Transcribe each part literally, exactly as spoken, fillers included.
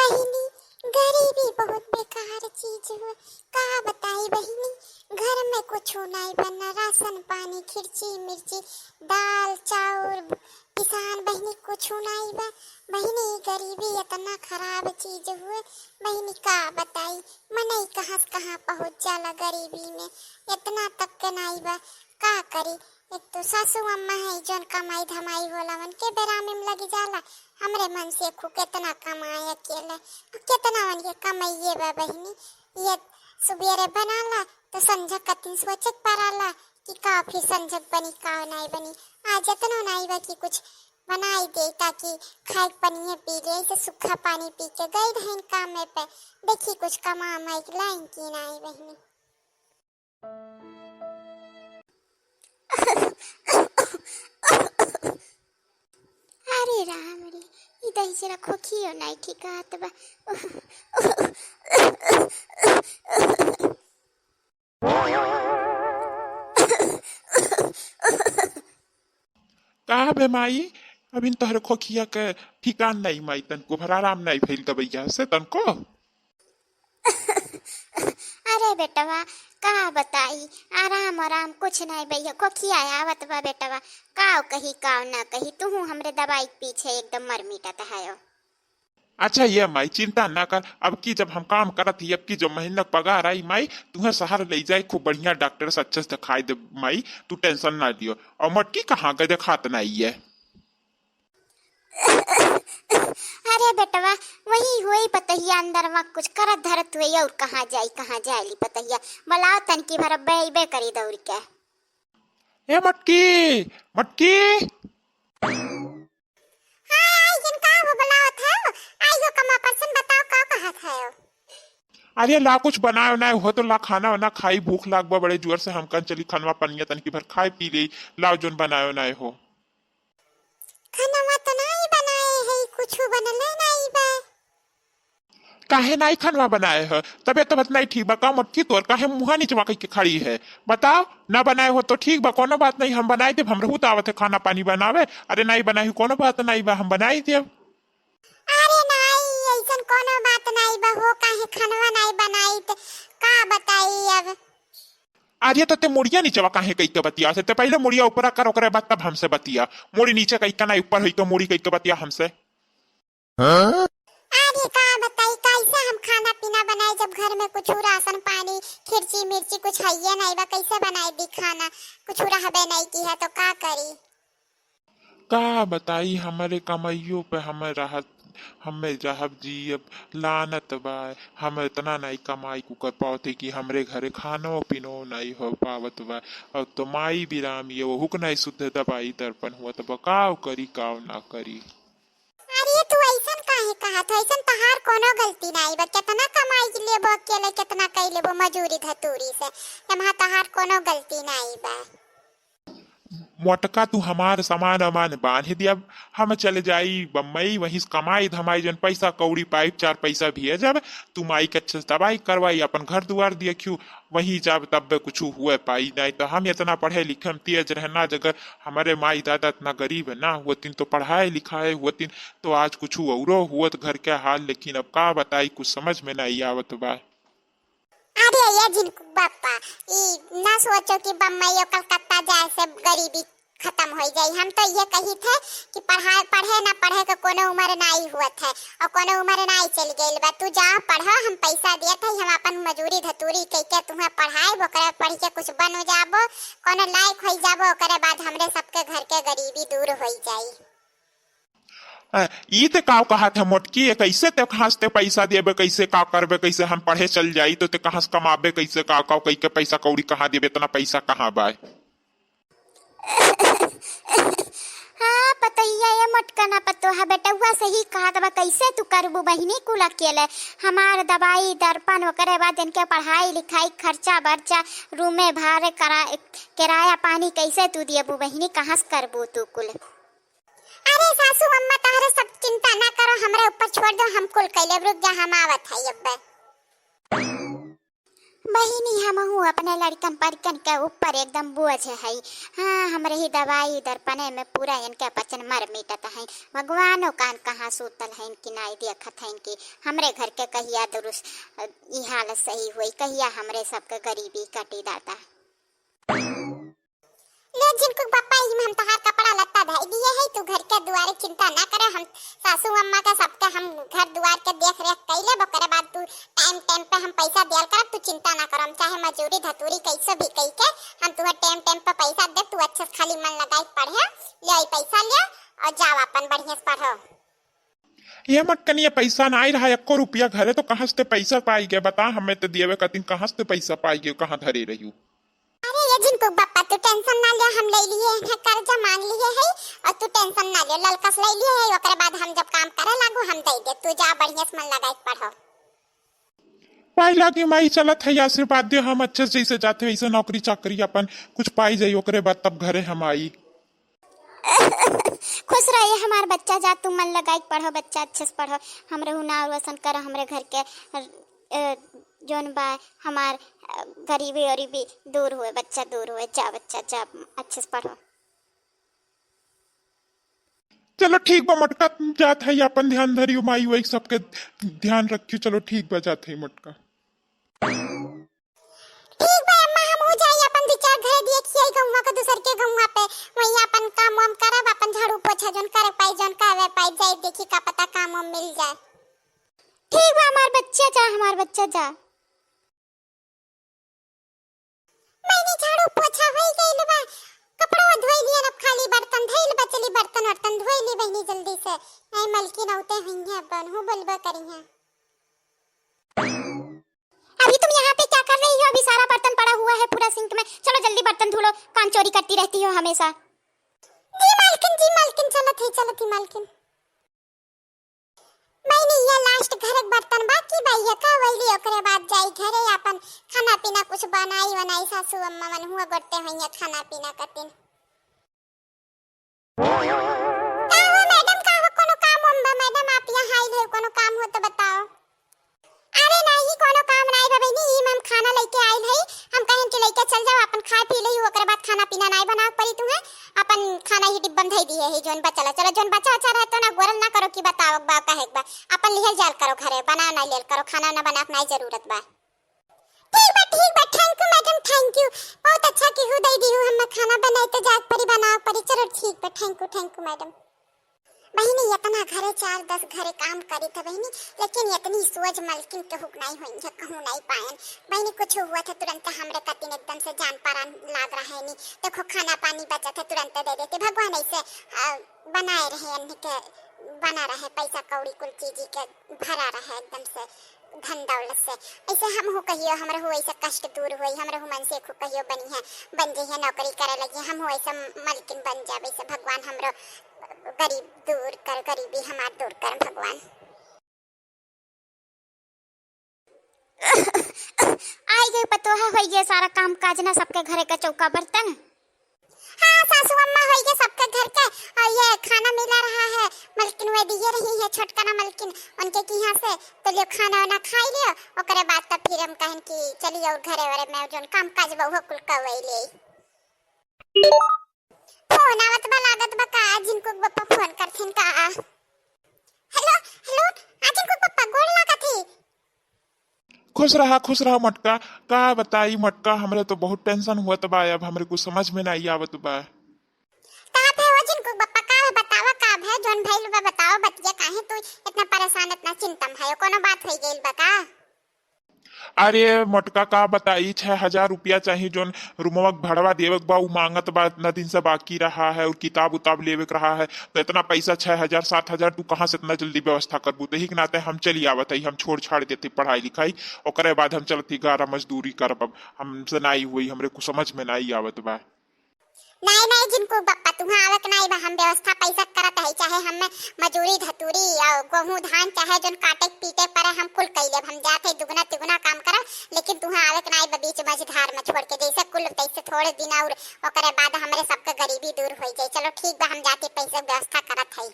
बहिनी, गरीबी बहुत बेकार चीज हुए। का बताई बहिनी, घर में कुछ नाई बा, ना राशन पानी, खिरची मिर्ची, दाल चाउर, किसान बहिनी कुछ नाई बा। बहिनी, गरीबी इतना खराब चीज हुए बहिनी, का बताई। मनई कहाँ से कहाँ पहुँच जाला गरीबी में, इतना तक के नाई बा। का करी, एक तो सासू अम्मा है, जौन कमाई धमाई होला उनके बेरामी में लगी जाला। हमरे मन से खूब कितना कमाए अकेले, कितना उनके कमाइए बा बहिनी। ये सुबेरे बनाला तो संझक कतिन सोचे के पड़ाला कि का फिर संझक बनी, का नाई बनी। आज इतनो नाई बा कि कुछ बनाई दे, ताकि खाए के पनिए पी ले, ऐसे सूखा पानी पी के गई रहन कामे पे। देखी कुछ कमा माई के लाइन की नाई बहिनी। अरे राम रे, ई दही जरा खोखियो नाई ठिकात बा। का बे माई, अबिन तोहरे खोखिया के ठिकान नाई माई, तनको भर आराम नाई भइल दवैया से तनको? अरे बेटवा, का बताई, आराम आराम कुछ नाई भइया, खोखिया आवत बा बेटवा, काव कही काव ना कही, तुहू हमरे दवाई के पीछे एकदम मर मिटत हयो। अच्छा ये माई, चिंता ना कर, अब की जब हम काम करत ही, अब की जब महीना के पगार आई माई, तुहे शहर ले जाए, खूब बढ़िया डॉक्टर से अच्छे से दिखाई दे माई, तू टेंशन ना लियो। और मटकी कहाँ गए, देखात नहीं है। अरे बेटवा, वही होई पतहिया अंदर में कुछ करत धरत हुए, और कहाँ जाई, कहाँ जाए ली पतहिया, बुलाओ तनकी भर बेबे करी दौड़ के। ए मटकी, मटकी। हाँ, आई जन का हो बुलावत है? आई हो कमा परसन, बताओ का कहत है? अरे ला कुछ बनाए उनाए हो तो ला, खाना वाना खाई, भूख लाग बा बड़े जोर से हमकन, चली खनवा पनिया तनकी भर खाए पी ले, लाओ जोन बनाए उनाए हो। खनवा तो नाई बनाए है, कुछ बनले नाई बा। काहे नाई खनवा बनाए ह? तबियत तबियत नाई ठीक बा का मोटकी तोर? काहे मुँहा निचवा कइके खड़ी है? बताओ, ना बनाए हो तो ठीक बा, कोनो बात नहीं, हम बनाई देब, हमरहू तो आवत है खाना पानी बनावे। अरे नाई बनाई, कोनो बात नाई बा, हम बनाई देब। अरे नाई, ऐसन कोनो बात नाई बा हो, काहे खनवा नाई बनाई त का बताई अब? अरे तो ते मुड़िया निचवा काहे कइके बतिया से? ते पहले मुड़िया ऊपरा कर, ओकरे बाद तब हमसे बतिया। मुड़ी नीचे कइके नाई, ऊपर होइके मुड़ी कइके बतिया हमसे। हाँ? अरे का बताई, कैसे हम खाना पीना बनाई जब घर में कुछ राशन पानी, खिरची मिर्ची कुछ हइये नाई बा, कैसे बनाई दी खाना? कुछ रहबे नाई की है तो का करी? का बताई, हमरे कमाइयो पे हमें रहत, हमें रहब जियब लानत बा। हम इतना नाई कमाई कुकर पावत है कि हमरे घरे खानो पीनो नाई हो पावत बा। और तो माई बिरामी है, वहू के नाई शुद्ध दवाई दर्पण हुआ, तब काव करी काव ना करी। अरे तू ऐसन काहे कहत है? ऐसन तहार कोनो गलती नाई बा। केतना कमाई लेबो अकेले, केतना कई लेबो मजूरी धतूरी से, एमा तहार कोनो गलती नाई बा। मोटका तू हमार सामान अमान बांध दिया, हम चले जाई बम्बई, वहीं से कमाई धमाई जन पैसा कौड़ी पाइब, चार पैसा भेजब, तू माई के अच्छे से दवाई करवाई, अपन घर दुआर देखियो, वहीं जाब तब कुछ हुए पाई। नहीं तो हम इतना पढ़े लिखे में तेज रहना, अगर हमारे माई दादा इतना गरीब है ना होतिन तो पढ़ाए लिखाए होतिन तो आज कुछ औरो हुअत घर के हाल, लेकिन अब का बताई, कुछ समझ में नहीं आवत बा। अरे ये झिनकू बापा, ई ना सोचो कि बम्बई और कलकत्ता जाए से गरीबी खत्म हो जाई। हम तो ये कही थे कि पढ़ाए, पढ़े ना पढ़े के कोनो उम्र नाई हुआ थे और कोनो उम्र नाई चल गइल बा। तू जा पढ़ो, हम पैसा दिए थे, हम अपन मजूरी धतूरी कइके तुम्हें पढ़ाए, ओकरे पढ़ के कुछ बन जाबो, कोनो लायक हो जाबो, ओकरे बाद हमरे सबके घर के गरीबी दूर हो जाई। आ, ई ते काव कहत है मोटकी, ये कैसे ते कहाँ से ते पैसा देबे, कैसे का करबे, कैसे हम पढ़े चल जाई तो ते कहाँ से कमाबे, कैसे का का कई के पैसा कौड़ी कहाँ देबे, इतना पैसा कहाँ बा? हाँ पतैया, ये मोटका ना पतोहा बेटौआ सही कहत बा, कैसे तू करबू बहिनी कुल अकेले, हमार दवाई दर्पण, ओकरे बाद इनके पढ़ाई लिखाई, खर्चा बर्चा, रूमे भाड़े, करा-, किराया पानी कैसे तू देबू बहिनी, कहाँ से करबू तू कुल? अरे सासू अम्मा, तहरे सब चिंता ना करो, हमरे ऊपर छोड़ दो, हम कुल कैले, रुक जा, हम आवत है अब्बे। बहिनी, हमहू अपने लड़िकन परिकन के ऊपर एकदम बोझ हई। हाँ, हमरे ही दवाई दर्पणे में पूरा इनके पचन मर मिटत हई। भगवानो कान कहाँ सूतल हईन कि नाई देखत हईन कि हमरे घर के कहिया दुरुस्त, अ, ई हालत सही होई, कहिया हमरे सबके गरीबी कटी दादा। ले झिनकुक बप्पा, ई में हम तोहार कपड़ा लत्ता धइ दिए है, तू घर के दुआरे चिंता ना करे, हम सासू अम्मा के सबके हम घर दुआर के देख रेख कइ लेब, ओकरे बाद तू टाइम टाइम पे हम पैसा दियल करब, तू चिंता ना करो, हम चाहे मजूरी धतूरी कैसे भी कइ के हम तुहे टाइम टाइम पे पैसा देब, तू अच्छे से खाली मन लगाई के पढ़े, ले आई पैसा ले और जाओ अपन बढ़िया से पढ़ो। ये मटकनिया, पैसा नाई रहा एको रुपया घरे, तो कहाँ से पैसा पाई गए बता, हमें तो दिए कतिन, कहाँ से पैसा पाई गए, कहाँ धरे रहियो? अरे ये झिनकुक बप्पा, तू टेंशन ना ले, हम ले लिए हैं, कर्जा मांग लिए है, और तू टेंशन ना ले, ललकस ले लिए है, ओकरे बाद हम जब काम करे लागू, हम दे दे, तू जा बढ़िया से मन लगाई के पढ़ो। पाई लागी माई, चलत है, आशीर्वाद दे, हम अच्छे से जैसे जाते वैसे नौकरी चाकरी अपन कुछ पाई जाई, ओकरे बाद तब घरे हम आई। खुश रहे हमार बच्चा, जा तू मन लगाई के पढ़ो बच्चा, अच्छे से पढ़ो, हमरे हुना रोशन करो, हमरे घर के अ, जौन बा हमार, अ, गरीबी ओरीबी दूर हुए, बच्चा दूर हुए, जा बच्चा जा, अच्छे से पढ़ो। चलो ठीक बा मोटका, जात है अपन ध्यान धरियो, माई वाई सबके ध्यान रखियो। चलो ठीक बा, जात है मोटका। ठीक बा अम्मा, हम हो जाई अपन दू चार घरे देखिए गौवा के दूसर के गौवा पे, वहीं अपन काम वाम करब, अपन झाड़ू पोछा जौन करे पाई, जौन करे पाई, जाई देखी का पता काम वाम मिल जाए। ठीक बा हमार बच्चा जा, हमार बच्चा जा। बहिनी झाड़ू पोछा होई गइल बा, कपड़वा धोई लियन, अब खाली बर्तन धइल बा, चली बर्तन वर्तन धोई ली बहिनी जल्दी से, नहीं मलकिन औते हुई हैं, बनहू बोलबा करी हैं। अभी तुम यहाँ पे क्या कर रही हो? अभी सारा बर्तन पड़ा हुआ है पूरा सिंक में। चलो जल्दी बर्तन धो लो, काम चोरी करती रहती हो हमेशा। जी मालकिन, जी मालकिन, चलत ही, चलत ही मालकिन। बहिनी, ये लास्ट घर के बर्तन बाकी बा, ये का वैली, ओकरे बाद जाई घरे अपन खाना पीना कुछ बनाई वनाई, सासू अम्मा मन हुआ गोरते होइया खाना पीना कतिन। का हो मैडम, का हो, कोनो काम वाम बा मैडम, आप यहाँ आइल हो, कोनो काम हो तो बताओ। अरे नहीं, कोनो काम नहीं बा बहिनी, ई में हम खाना लेके आइल हई, हम कहेन कि लेके चल जाओ, अपन खा पी लेई, ओकरे बाद खाना पीना नहीं बनावे पड़ी तुम्हें, अपन खाना ही डिब्बा में धई दिए है, जौन बचल है। चलो, जौन बचा उचा रहे तो ना गोरल ना करो कि बताओ बा, कहे के बा, अपन लिहल जाल करो घरे, बना ना लेल करो, खाना ना बनावे के नहीं जरूरत बा। ठीक बा, ठीक बा, thank you madam, thank you। बहुत अच्छा किहू दे दिहू, हमें खाना बनाए तो जाग परी, बनावे परी। चलो ठीक बा, thank you, thank you madam। बहिनी, इतना घरे चार दस घरे काम करी था बहिनी, लेकिन इतनी सोच मलकिन के हुक नहीं होई है, कहूँ नहीं पायन। बहिनी, कुछ हुआ था तुरंत हमरे कतिन एकदम से जान परान लाग रहा है नी। देखो खाना पानी बचा था तुरंत दे देते, भगवान ऐसे, अ, बनाए रहे, अन्य के बना रहे, पैसा कौड़ी कुल चीज के भरा रहे एकदम से। धन दौलत से। ऐसे हमहू कहियो, हमरहू ऐसे कष्ट दूर होई, हमरहू मन से खूब कहियो बनी है, बन जइहे, नौकरी करे लगी, हमहू ऐसे मलकिन बन जाब, ऐसे भगवान हमरो गरीब दूर कर, गरीबी हमार दूर कर भगवान। आई गई पतोहा, होई गए सारा काम काज ना, सबके घरे का चौका बर्तन। हाँ सासू अम्मा, होई गए सबके घर के, और ये खाना मिला रहा है, मलकिन वे दिए रही है, छोटका ना मलकिन, उनके की यहाँ से, तो लियो खाना वाना खाई लियो, ओकरे बाद तब फिर हम कहन कि चलिए और घरे वरे में जौन काम काज बा उहो कुल करवाई ले। फोन आवत बा, लागत बा का, जिनको बप्पा फोन करथिन का। हेलो, हेलो, आ जिनको बप्पा गोड़ लागत ही। खुश रहा, खुश रहा मोटका। का बताई मोटका, हमरे तो बहुत टेंशन हुअत बा, अब हमरे कुछ समझ में नाई आवत बा। का भे हो जिनको बप्पा, का भे बतावा, का भे जौन भइल बा बताओ, बतिया काहे तू इतना परेशान, इतना चिंता में है, कोनो बात होई गइल बा का? अरे मोटका का बताई, छह हजार रुपया चाही जौन रूमवा के भड़वा देवे के बा, उ मांगत बा, इतना दिन से बाकी रहा है और किताब उताब लेवे के रहा है, तो इतना पैसा छह हजार सात हजार तू कहाँ से इतना जल्दी व्यवस्था करबू? तो यही के नाते हम चली आवत है, हम छोड़ छाड़ देते पढ़ाई लिखाई, ओकरे बाद हम चलत ही गारा मजदूरी करब। अब हमसे नाई हुई, हमरे कुछ समझ में नाई आवत बा। नाई, नाई, जिनको बप्पा तुहाँ आवक नाई बा, हम व्यवस्था पैसा करत है, चाहे हम मजूरी धतूरी और गोहूँ धान चाहे जौन काटे पीटे परे हम कुल कई लेब, हम जात है दुगुना तिगुना काम करब, लेकिन तुहाँ आवक नाई बा बीच मझधार में छोड़ के, जैसे कुल तैसे थोड़े दिन और ओकरे बाद हमरे सबके गरीबी दूर होई जाई। चलो ठीक बा, हम जाते पैसे व्यवस्था करत है।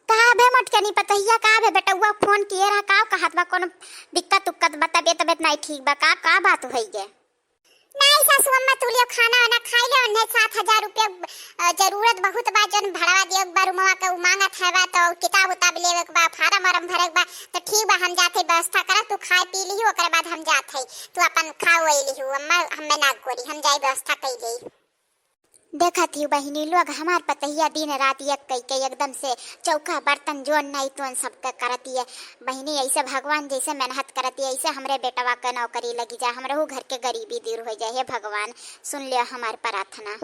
का भे मोटकनी पतोहिया, का भे बेटउआ फोन किए रहा, का कहत बा, कोनो दिक्कत उक्कत बा, तबियत तबियत नाई ठीक बा, का, का बात होई गे? नाई सासू अम्मा, तू लियो खाना वाना खाई ले, उन्हें सात हजार रुपया, अ, जरूरत बहुत बा, जौन भड़वा दियो बा रूमवा के, उ मांगत है बा, तो किताब उताब लेवे के बा, फार्म वार्म भरे के बा, तो ठीक बा, हम जाते व्यवस्था करब, तू खाए पी लिही, ओकरे बाद हम जात है, तू अपन खा वही लिही, अम्मा हमें ना गोरी, हम जाई व्यवस्था कई लेई। देखत ही बहिनी लोग, हमार पतहिया दिन रात एक कई के एकदम से चौका बर्तन जोन नाई तोन सबके करती है। बहिनी, ऐसे भगवान जैसे मेहनत करती है, ऐसे हमरे बेटवा के नौकरी लगी जाए, हमरहू घर के गरीबी दूर हो जाए। हे भगवान, सुन लियो हमार प्रार्थना।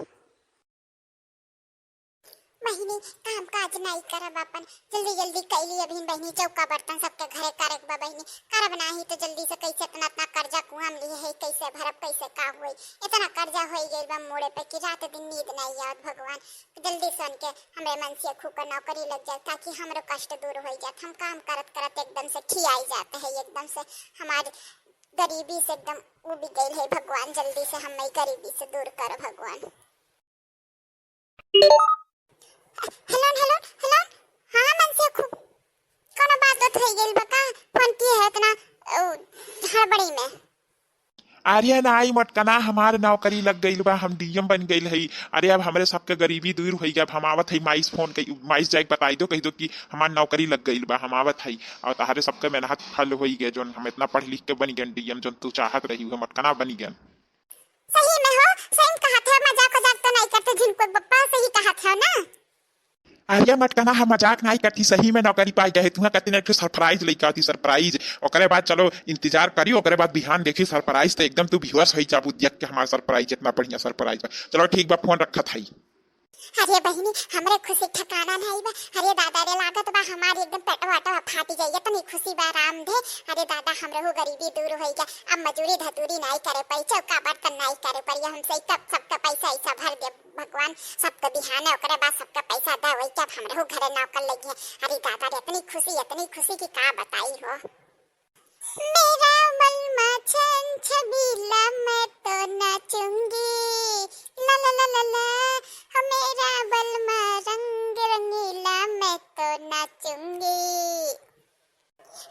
बहिनी, काम काज नाई करब अपन, जल्दी जल्दी कैली अभिन बहिनी, चौका बर्तन सबके घरे करे के बा बहिनी, करब नाही तो जल्दी से कैसे इतना इतना कर्जा कुआम लिए है, कैसे भरब, कैसे का होई, इतना कर्जा होई गइल बा मोड़े पे कि रात दिन नींद नाई आवत भगवान। जल्दी से उनके हमरे मनसेखू का नौकरी लग जाए, ताकि हमरो कष्ट दूर हो जात। हम काम करत करत एकदम से खियाई जाते हैं, एकदम से हमार गरीबी से एकदम उबि गइल है भगवान, जल्दी से हमें गरीबी से दूर कर भगवान। हेलो, हेलो, हेलो। हाँ, मनसेखू, कोनो बात उठ हो गइल बा का? फोन किए है इतना, अ, हड़बड़ी में? अरे नाई मोटकना, हमार नौकरी लग गइल बा, हम डीएम बन गइल हई। अरे अब हमरे सबके गरीबी दूर होई गया। अब हम आवत हई, माई से फोन कई, माई से जाके बताई दो, कही दो कि हमार नौकरी लग गइल बा, हम आवत हई। और तहरे सबके मेहनत फल होई गया, जोन हम इतना पढ़ लिख के बन गए डीएम, जोन तू चाहत रही हो मोटकना, बन गए। सही में हो, सही में कहत है, मजाक उजाक तो नहीं करते झिनकू बप्पा, सही कहत है ना? अरे मोटकना, हम मजाक नाई करती, सही में नौकरी पाई गए। तुहा कतिन एक ठो सरप्राइज लेके आती, सरप्राइज। ओकरे बाद चलो इंतजार करी, ओकरे बाद बिहान देखी सरप्राइज, तो एकदम तू बेहोश होई जाबू देख के हमार सरप्राइज, इतना बढ़िया सरप्राइज बा। चलो ठीक बा, फोन रखत हई। अरे बहिनी, हमरे खुशी ठिकाना नाई बा। अरे दादा रे, लागत बा हमार एकदम पेटवा वेटवा फाटी जाई, इतनी खुशी बा राम धे। अरे दादा, हमरहू गरीबी दूर होई गया, अब मजूरी धतूरी नाई करे पड़ी, चौका बर्तन नाई करे पड़ी, हम सही कब सबका पैसा ऐसा भर दे। भगवान सबके बिहाने, ओकरे बाद सबके पैसा दे, वही के अब हमरहू घरे नौकर लगी है। अरे दादा रे, इतनी खुशी, इतनी खुशी की का बताई हो। मेरा बलमा छन छबीला, मैं तो नाचूंगी। ला ला ला ला ला, हो मेरा बलमा रंग रंगीला, मैं तो नाचूंगी।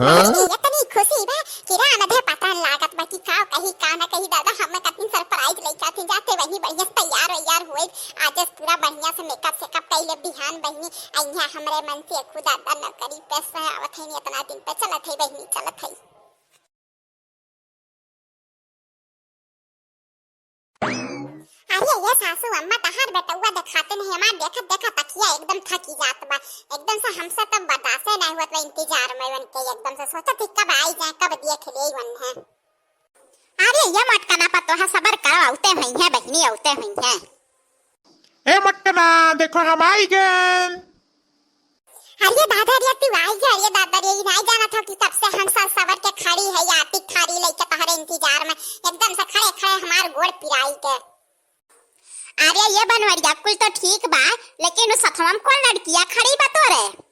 हाँ? इतनी खुशी बा कि राम धे पता न लागत बा कि का कही, का न कही। दादा, हम कतनी सरप्राइज लेके आती, जाते वही बढ़िया से तैयार वैयार हुए, आज पूरा बढ़िया से मेकअप सेकअप कई ले बिहान बहिनी। अइहा हमरे मनसेखू दादा नौकरी पे से आवत है, इतना दिन पे चलत है बहिनी, चलत है। अरे ये सासू अम्मा, तहार बेटउआ देखाते नहीं, हमार देखत देखत अखिया एकदम थकी जात बा, एकदम से हमसे तब बर्दाश्ते नहीं होत बा इंतजार में उनके, एकदम से सोचत ही कब आई जाए, कब देख ले वन है। अरे ये मोटकना पतोहा, सबर करो, औते हुई है बहिनी, औते हुई है। ए मोटकना, देखो हम आई गए। अरे दादा रे, तू आई गया? अरे दादा रे, ई नाई जानत हो कि कब से हम सब सबर के खड़ी है, या आती थारी लेके तहरे इंतजार में, एकदम से खड़े खड़े हमार गोड़ पिराई के। अरे ये बनवरिया, कुल तो ठीक बा, लेकिन उस सथवा में कौन लड़किया खड़ी बा तोरे?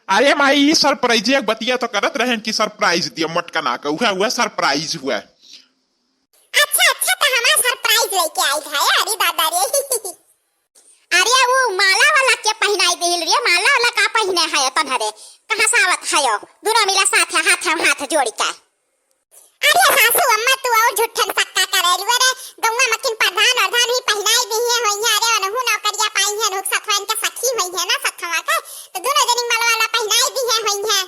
अरे माई, ई सरप्राइज एक बतिया तो करत रहन कि सरप्राइज दिया मोटकना के, उहे, उहे सरप्राइज हुआ। अच्छा, अच्छा, तो हमार सरप्राइज लेके आई है। अरे दादा रे। अरे वो माला वाला के पहिनाई दिल रे, माला वाला का पहिने है तन्हरे? कहाँ से आवत है यो? दोनों मिला साथ है, हाथ है, हाथ जोड़ के। अरे सासू अम्मा, तू और झूठन सक्का करेलू। अरे गौवा मकिन प्रधान अरधान ही पहिनाई दी है होई है। अरे ओनहु नौकरिया पाई है, लोग सथवा इनका सखी होई है ना सथवा के, तो दोनों जनी माला वाला पहिनाई दी है होई है।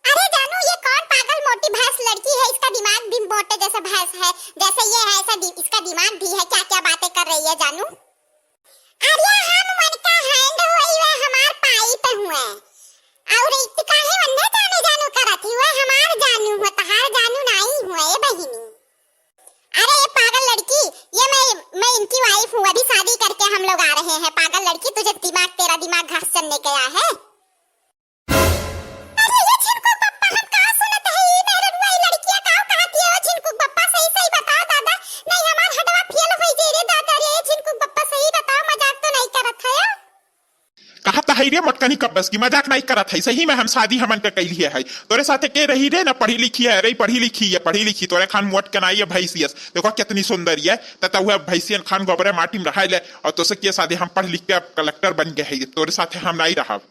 अरे जानू, ये कौन पागल मोटी भैंस लड़की है? इसका दिमाग भी मोटे जैसे भैंस है, जैसे ये है ऐसा दि-, इसका दिमाग भी है। क्या क्या बातें कर रही है जानू? अरे हम मन का हैंड हुई, वे हमार पाइप हुए। और तू काहे वन्ने जाने जानू करत ही? वे हमार जानू हो, तहार जानू नाई हुए बहिनी। अरे ये पागल लड़की, ये मैं, मैं इनकी वाइफ हूँ, अभी शादी करके हम लोग आ रहे हैं। पागल लड़की, तुझे दिमाग, तेरा दिमाग घास चरने गया है। अरे ये झिनकू बप्पा, हम का सुनत है, ई मेहररुआ, ई लड़किया का कहत है? ओ झिनकू बप्पा, सही सही बताओ दादा, नहीं हमार हडवा फेल होई जाई रे दादा रे। ए झिनकू बप्पा, सही बताओ, मजाक तो नहीं करत है? कहत है रे मोटकनी कब्बस की मजाक नहीं करत है, सही में हम शादी हमन के कैली है। तोरे साथे के रही रे, ना पढ़ी लिखी है रे, पढ़ी लिखी है, पढ़ी लिखी, तोरे खान मोट के नाई है भैंसियस, देखो कितनी सुंदर है, त तउहे भैंसियन खान गोबरे माटी में रहाय ले, और तोसे के शादी हम पढ़ लिख के अब कलेक्टर बन गए है, तोरे साथे हम नहीं रहब।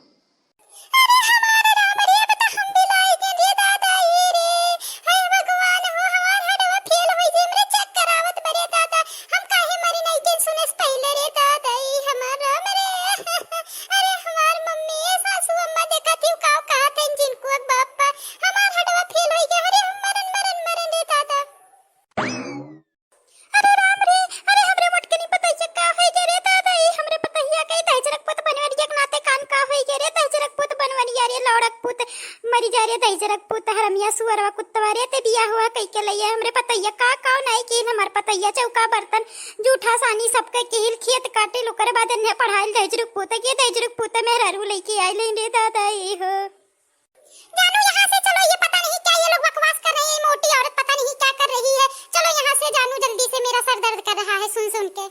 लौड़क पूत, मरी जा रे दहिजरक पूत, हरमिया सुअरवा कुत्तवा रे, ते बियाह हुआ कइके लइया हमरे पतइया का काव नाई कीन, हमार पतइया चौका बर्तन, जूठा सानी सबके किहिल, खेत काटिल, ओकरे बाद एन्हे पढ़ाइल दहिजरुक पूत, के दहिजरुक पूत मेहरारू लइके आइल रे दादा ए हो। जानू, यहाँ से चलो, ये पता नहीं क्या ये लोग बकवास कर रही है, ये मोटी औरत पता नहीं क्या कर रही है। चलो यहाँ से जानू, जल्दी से, मेरा सर दर्द कर रहा है सुन सुन के।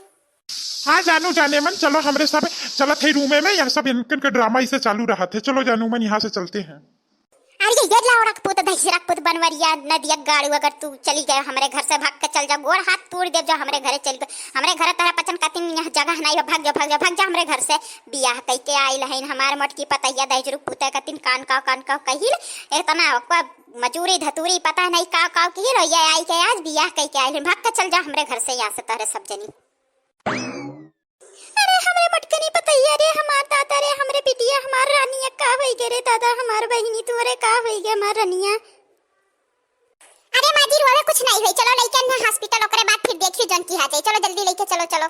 हाँ जानू, जानेमन, चलो हमरे सब चलत है रूमे में, यहाँ सब इनकन के ड्रामा इसे चालू रहत है। चलो जानू मन, यहाँ से चलते हैं। अरे ये लौड़क पूत, दहिजरक पूत, बनवरिया नदिया गाड़ू, अगर तू चली गए हमरे घर से, भाग के चल जाओ, गोड़ हाथ तोड़ देब जो हमरे घरे चल गए। हमरे घरे तहरा पचन कतिन यहाँ जगह नहीं बा, भाग जाओ, भाग जाओ, भाग जा हमरे घर से। बियाह कइके आइल हइन हमार मोटकी पतैया, दहिजरू पूते कतिन कान काव, कान काव कहिल, इतना ओकर मजूरी धतूरी पता नहीं काव काव कहिल, ये आई के आज बियाह कइके आइल हइन, भाग के चल जा हमरे घर से यहाँ से तहरे सब जनी। अरे हमरे मोटकनी पतैया रे, हमार दादा रे, हमरे बिटिया, हमार रानिया, का होई गे रे दादा, हमार बहिनी, तोरे का होई गे हमार रनिया? अरे माँ जी, रोवे कुछ नहीं होई, चलो लइके अन्हे हॉस्पिटल, ओकरे बाद फिर देखियो जौन किहा जाई। चलो जल्दी लइके चलो, चलो।